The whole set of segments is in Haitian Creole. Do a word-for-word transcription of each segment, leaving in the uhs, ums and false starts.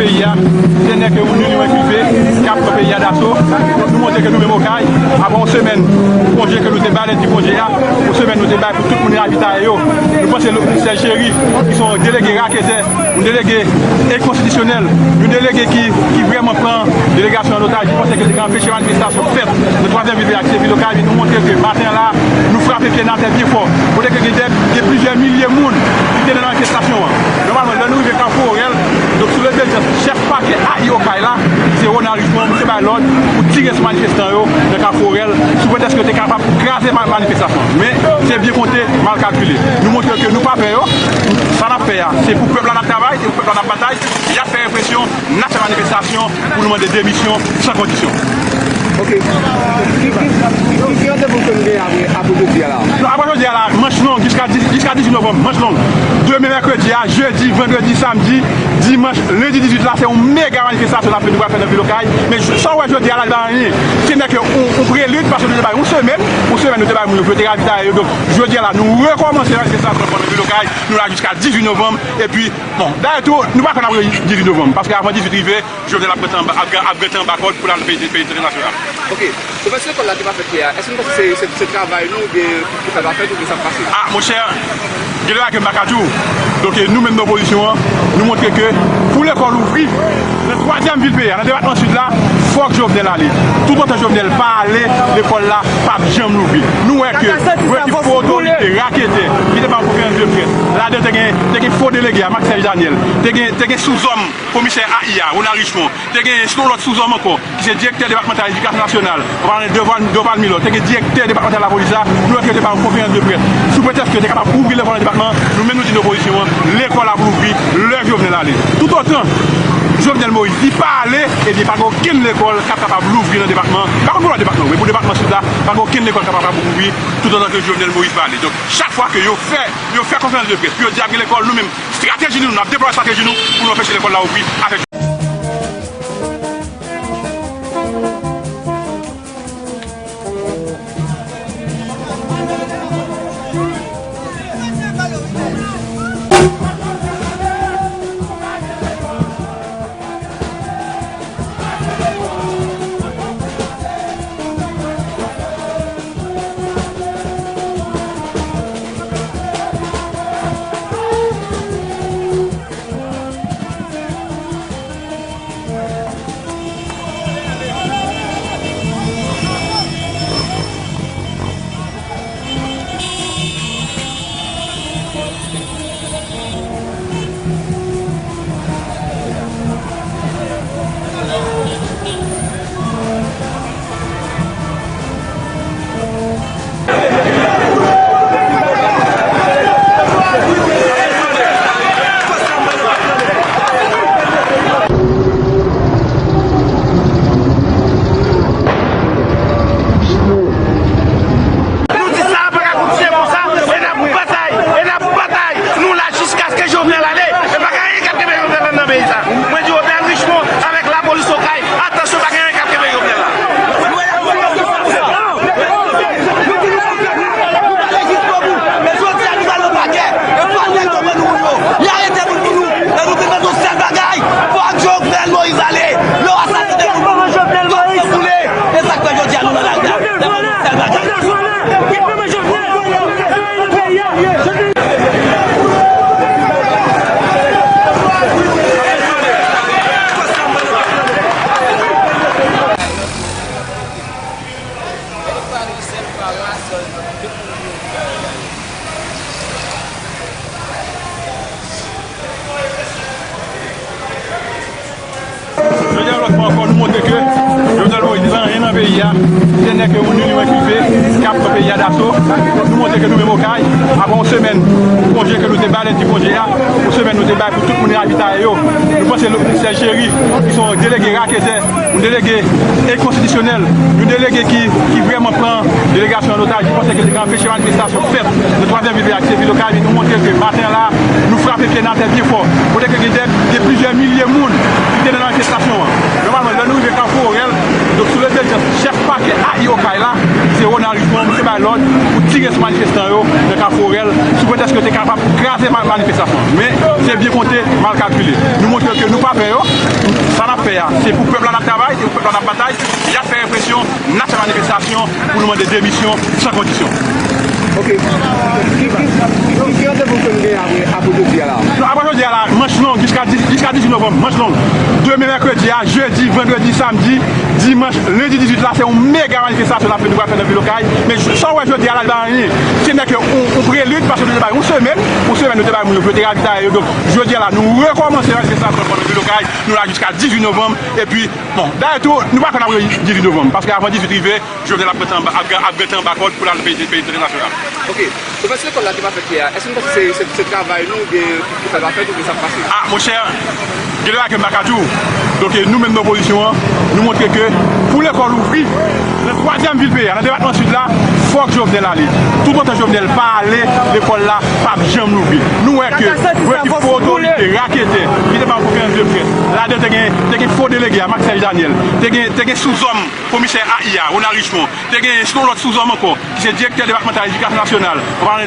Peyi a, se nèg ke yon ilimèn prive k ap pran peyi a daso. Nou montre ke nou menm Okay, apre yon semèn konje ke nou te bay, lendi konje a, yon semèn nou te bay pou tout moun ravitaye yo. Nou panse Serge Chéry, ki se yon delege raketè, yon delege enkonstitisyonèl, yon delege ki, ki vrèman pran delegasyon an otaj, nou panse ke li te ka anpeche manifestasyon fèt nan twazyèm vil peyi a, ki se vil Okay, nou montre ke maten an la, nou frape pye n atè byen fò. Kote ke gen dè, gen plizyè milye moun ki te nan manifestasyon an. Nòmalman, lè nou rive Kafou Orèl, donk, sou lòdiyans chèf pakè A I Okay la, se Ronald Richemond, misye bay lòd pou tire sou manifestan yo nan Kafou Orèl, sou pretèks ke yo te kapab kraze ma-, manifestasyon an. Men, se byen konte, mal kalkile. Nou montre ke nou pa pè yo. Sa n ap fè a, se pou pèp la n ap travay, se pou pèp la n ap batay. Y ap fè represyon, n ap fè manifestasyon pou nou mande demisyon san kondisyon. Ok. Ki, ki, ki, ki randevou ke nou gen apre, apre jodi a la? Non, apre jodi a la, manch long, jiska dis, jiska dizuit novanm, manch long. Demen mèkredi a, jedi, vandredi, samdi, dimanch, lendi dizuit la, se yon mega manifestasyon n ap fè, nou pral fè nan vil Okay. Men j-, sa w wè jodi a la, li pa anyen. Se nèk yon, yon prelid, paske nou te bay yon semèn, yon semèn nou te bay moun yo pou yo te ravitaye yo. Donk, jodi a la, nou rekòmanse manifestasyon pou nan vil Okay. Nou la jiska dizuit novanm. Epi, bon, dayè tou, nou pa konn apre dizuit novanm, paske avan dizuit rive, Jovenel ap gentan anba, ap, ap gentan anba kòd pou l al peyi, peyi entènasyonal. Ok. Sou fè lekòl la te pa fèt yè a, èske nou panse se, se, se travay nou oubyen pou fè l pa fèt oubyen sa k pase? Ah, monchè, gen lè ke m pa ka di w. Donk, nou menm nan opozisyon an, nou montre ke pou lekòl ouvri nan twazyèm vil peyi a, nan depatman Sid la, fòk Jovenel ale. Toutotan Jovenel pa ale, lekòl la p ap janm louvri. Nou wè ke gwo ekip fo otorite, raketè, ki te ba yon konferans de près. Ladan te gen, te gen fo delege a, Marc Serge Daniel. Te gen, te gen souzòm komisè A I a, Ronald Richemond. Te gen yon lòt souzòm ankò, ki se direktè depatmantal edikasyon nasyonal, an palan de Val, de Valmilò, te gen direktè depatmantal lapolis la, nou wè ke yo te ba yon konferans de près. Sou pretèks ke yo te kapab ouvri lekòl nan depatman an, nou menm nou di nan opozisyon an, lekòl ap louvri lè Jovenel ale. Toutotan Jovenel Moïse li pa ale, ebyen pa gen okenn lekòl k ap kapab louvri nan depatman an. Pa konn pou lòt depatman, men pou depatman Sid la, pa gen okenn lekòl k ap kapab ouvri toutotan ke Jovenel Moïse pa ale. Donk, chak fwa ke yo fè, yo fè konferans de près, pou yo di ap gen lekòl, nou menm, estrateji nou, n ap deplwaye estrateji nou pou nou anpeche lekòl la ouvri avèk Nou di sa pa ka kontinye konsa, e n ap batay, e n ap batay. Nou la jiskaske Jovenel ale, e pa gen anyen k ap kenbe Jovenel anndan peyi sa. Mwen di Jovenel Richemond avèk lapolis Okay, atansyon, pa gen anyen k ap kenbe Jovenel la. Nou pale jiskobou, men jodi a nou pral nan pakè, e pa nèg yo pran nou moun yo. Li arete moun pou nou, e nou te mande yon sèl bagay, fòk Jovenel Moïse ale. Lè w asasinen moun, fòk yo boule. E sa k fè jodi a nou nan lari a. N ap mande yon sèl bagay. Jodi a, yon lòt fwa ankò, nou montre ke Jovenel Moïse li pa anyen nan peyi a. Se nèg ke moun li mwen prive, k ap pran peyi a daso. Nou montre ke nou menm Okay, apre yon semèn konje ke nou te bay, lendi konje a, yon semèn nou te bay pou tout moun ravitaye yo. Nou panse Serge Chéry, ki se yon delege raketè, yon delege enkonstitisyonèl, yon delege ki, ki vrèman pran delegasyon an otaj, ki panse ke li ka anpeche manifestasyon fèt nan twazyèm vil peyi a, ki se vil Okay, nou montre ke maten an la, nou frape pye n atè byen fò. Kote ke gen dè, gen plizyè milye moun ki te nan manifestasyon an. Nòmalman, lè nou rive Kafou Orèl, donk, sou lòdiyans chèf pakè A I Okay la, se Ronald Richemond, misye bay lòd pou tire sou manifestan yo nan Kafou Orèl, sou pretèks ke yo te kapab kraze ma-, manifestasyon an. Men, se byen konte, mal kalkile. Nou montre ke nou pa pè yo. Sa n ap fè a, se pou pèp la n ap travay, se pou pèp la n ap batay. Y ap fè represyon, n ap fè manifestasyon pou nou mande demisyon san kondisyon. Ok. Ki, ki, ki, ki randevou ke nou gen apre, apre jodi a la? Non, apre jodi a la, manch long jiska dis, jiska dizuit novanm, manch long. Demen mèkredi a, jedi, vandredi, samdi, dimanch, lendi dizuit la, se yon mega manifestasyon n ap fè, nou pral fè nan vil Okay. Men j-, sa w wè jodi a la, li pa anyen. Se nèk yon, yon prelid, paske nou te bay yon semèn, yon semèn nou te bay moun yo pou yo te ravitaye yo. Donk, jodi a la, nou rekòmanse manifestasyon nan vil Okay. Nou la jiska dizuit novanm. Epi, bon, dayè tou, nou pa konn apre dizuit novanm, paske avan dizuit rive, Jovenel ap gentan anba, ap, ap gentan anba kòd pou l al peyi, peyi entènasyonal. Ok. Pwofesè, lekòl la ki pa fèt yè a, èske nou panse se, se, se travay nou oubyen ki, ki fè l pa fèt oubyen sa k pase? Ah, monchè, gen de bagay ke m pa ka di w. Donk, nou menm nan opozisyon an, nou montre ke pou lekòl ouvri nan twazyèm vil peyi a, nan depatman Sid la, fòk Jovenel ale. Toutotan Jovenel pa ale, lekòl la p ap janm louvri. Nou wè ke gwo ekip fo otorite, raketè, ki te bay yon konferans de près. Ladan te gen, te gen fo delege a, Maxence Daniel. Te gen, te gen souzòm komisè A I a, Ronald Richemond. Te gen yon lòt souzòm ankò, ki se direktè depatmantal edikasyon nasyonal,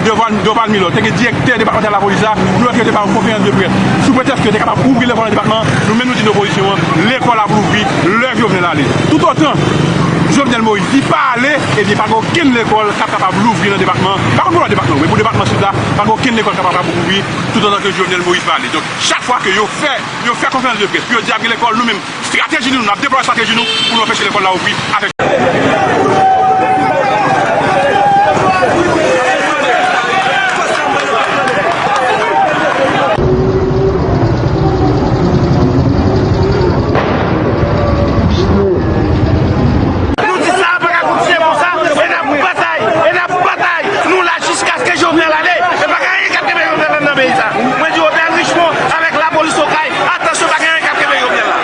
Doval, Doval Milot. Te gen direktè depatmantal lapolis la, nou wè ke yo te bay yon konferans de près. Sou pretèks ke yo te kapab ouvri lekòl nan depatman, nou menm nou di nan opozisyon an, lekòl ap louvri lè Jovenel ale. Toutotan Jovenel Moïse li pa ale, ebyen, pa gen okenn lekòl k ap kapab louvri nan depatman. Pa konn pou lòt depatman, men pou depatman Sid la, pa gen okenn lekòl k ap kapab ouvri toutotan ke Jovenel Moïse pa ale. Donk, chak fwa ke yo fè, yo fè konferans de près, pou yo di ap gen lekòl, nou menm, estrateji nou, n ap deplwaye estrateji nou pou nou anpeche lekòl la ouvri avèk. Nou di sa pa ka kontinye konsa, e n ap batay, e n ap batay. Nou la jiskaske Jovenel ale, e pa gen anyen k ap kenbe Jovenel anndan peyi sa. Mwen di Jovenel Richemond avèk lapolis Okay, atansyon, pa gen anyen k ap kenbe Jovenel la.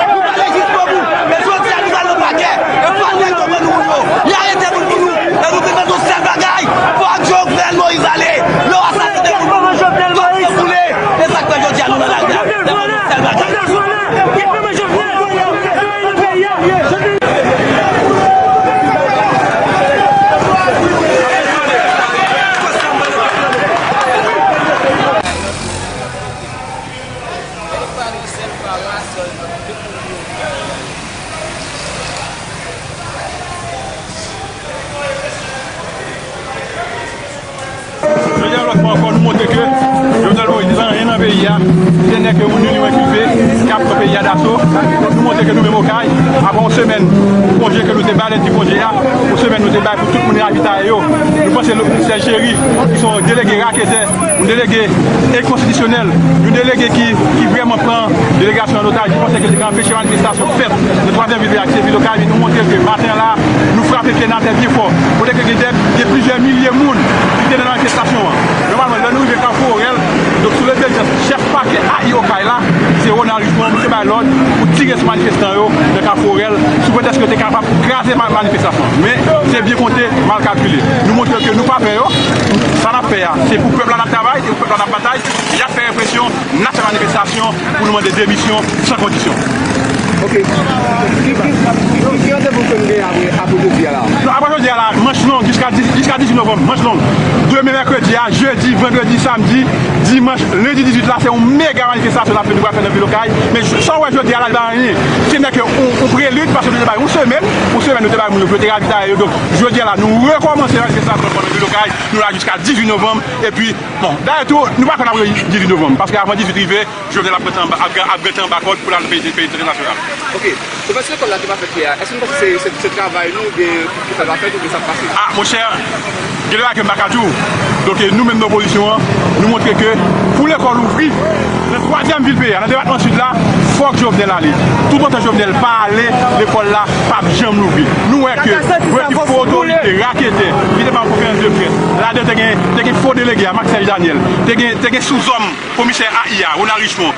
Nou pale jis pou bout, e jodi a nou pral nan pakè, e pa nèg yo pran nou yo, y arete moun pou nou, e nou vin mande yon sèl bagay, fòk Jovenel Moïse ale, lè w asasinen moun pou nou, kòm se boule, e sa k fè jodi a nou nan lari a, se mande yon sèl bagay. Jodi a, lòt fwa ankò, nou montre ke Jovenel Moïse li pa anyen nan peyi a. Se nèg ke moun li menm ki fè, k ap pran peyi a daso. Donk, nou montre ke nou menm Okay, apre yon semèn konje ke nou te bay, lendi konje a, yon semèn nou te bay pou tout moun ravitaye yo. Nou panse Serge Chérif, ki se yon delege raketè, yon delege enkonstitisyonèl, yon delege ki, ki vrèman pran delegasyon an otaj, li panse ke li ka anpeche manifestasyon fèt nan twazyèm vil peyi a, ki se vil Okay, men nou montre ke maten an la, nou frape pye nan atè byen fò. Kote ke gen de, gen plizyè milye moun ki te nan manifestasyon an. Nòmalman, lè nou rive Kafou Orèl, donk, sou lobedyans chèf pakè A I Okay la, ki se Ronald Richemond, misye bay lòd pou tire sou manifestan yo nan Kafou Orèl, sou pretèks ke yo te kapab kraze ma-, manifestasyon an. Men, se byen konte, mal kalkile. Nou montre ke nou pa pè yo. Sa n ap fè a, se pou pèp la n ap travay, se pou pèp la n ap batay. Y ap fè represyon, n ap fè manifestasyon pou nou mande demisyon san kondisyon. Ok. Ki, ki, ki, ki randevou ke nou gen apre, apre jodi a la? Non, apre jodi a la, manch long jiska dis, jiska dizuit novanm, manch long. Demen mèkredi a, jedi, vandredi, samdi, dimanch, lendi dizuit la, se yon mega manifestasyon n ap fè, nou pral fè nan vil Okay. Men j-, sa w wè jodi a la, li pa anyen. Se nèk yon, yon prelid, paske nou te bay yon semèn, yon semèn nou te bay moun yo pou yo te ravitaye yo. Donk, jodi a la, nou rekòmanse manifestasyon nan vil Okay. Nou la jiska dizuit novanm. Epi, bon, dayè tou, nou pa konn apre dizuit novanm, paske avan dizuit rive, Jovenel ap gentan anba, ap, ap gentan anba kòd pou l al peyi, peyi entènasyonal. Ok. Pwofesè, lekòl la ki pa fèt yè a, èske nou panse se, se, se travay nou oubyen ki fè l pa fèt oubyen sa k pase? Ah, monchè, gen de bagay ke m pa ka di w. Donk, nou menm nan opozisyon an, nou montre ke pou lekòl ouvri nan twazyèm vil peyi a, nan depatman Sid la, fòk Jovenel ale. Toutotan Jovenel pa ale, lekòl la p ap janm louvri. Nou wè ke gwo ekip fo otorite, raketè, ki te bay yon konferans de près. Ladan te gen, te gen fo delege a, Maxence Daniel. Te gen, te gen souzòm komisè A I a, Ronald Richemond.